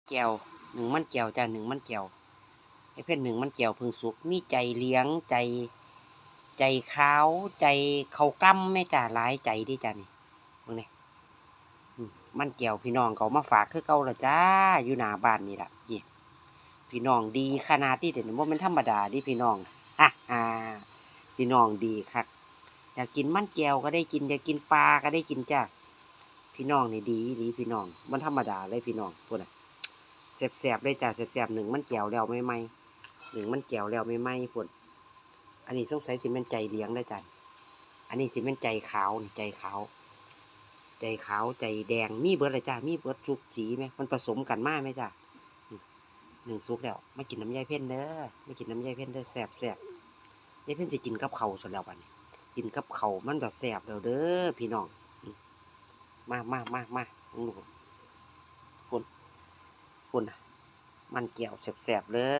ແຈ່ວ ໜຶ້ງມັນແຈ່ວຈ້າ ໜຶ້ງມັນແຈ່ວ ຍາຍເພັນໜຶ້ງມັນແຈ່ວເພິ່ງສຸກ ມີໃຈຫຼຽງ ໃຈ ໃຈຂາວ ໃຈເຂົ້າກ່ຳແມ່ຈ້າ ຫຼາຍໃຈເດ້ຈ້ານີ້ ເບິ່ງແດ່ ອືມ ມັນແຈ່ວພີ່ນ້ອງກໍເອົາມາຝາກຄືເກົ່າລະຈ້າ ຢູ່ໜ້າບ້ານນີ້ລະ ນີ້ ພີ່ນ້ອງດີຂະໜາດນີ້ ດຽວນີ້ບໍ່ແມ່ນທຳມະດາເດ້ພີ່ນ້ອງ ພີ່ນ້ອງດີຄັກ ຢາກກິນມັນແຈ່ວກໍໄດ້ກິນ ຢາກກິນປາກໍໄດ້ກິນຈ້າ ພີ່ນ້ອງນີ້ດີອີ່ຫຼີພີ່ນ້ອງ ບໍ່ທຳມະດາເລີຍພີ່ນ້ອງ ພຸ້ນນະ ແຊບໆເລີຍຈ້າ ແຊບໆ ໜຶ້ງມັນແຈ່ວແລ້ວໃໝ່ໆ ໜຶ້ງມັນແຈ່ວແລ້ວໃໝ່ໆ ພຸ້ນ ອັນນີ້ສົງໄສຊິແມ່ນໃຈຫຼຽງເດີຈ້າ ອັນນີ້ຊິແມ່ນໃຈຂາວນີ້ ໃຈຂາວ ໃຈຂາວ ໃຈແດງ ມີເບິດລະຈ້າ ມີເບິດທຸກສີແໝ່ ມັນປະສົມກັນມາແໝ່ຈ້າ ໜຶ້ງສຸກແລ້ວ ມາກິນນຳຍາຍເພັນເດີ ມາກິນນຳຍາຍເພັນເດີ ແຊບໆ ຍາຍເພັນຊິກິນກັບເຂົ້າຊັ້ນແລ້ວບາດນີ້ ກິນກັບເຂົ້າມັນຈະແຊບແລ້ວເດີພີ່ນ້ອງ ມາໆໆໆ ເບິ່ງດູ ພຸ້ນ ພຸ້ນນະ ມັນແຈ່ວແຊບໆເລີຍ.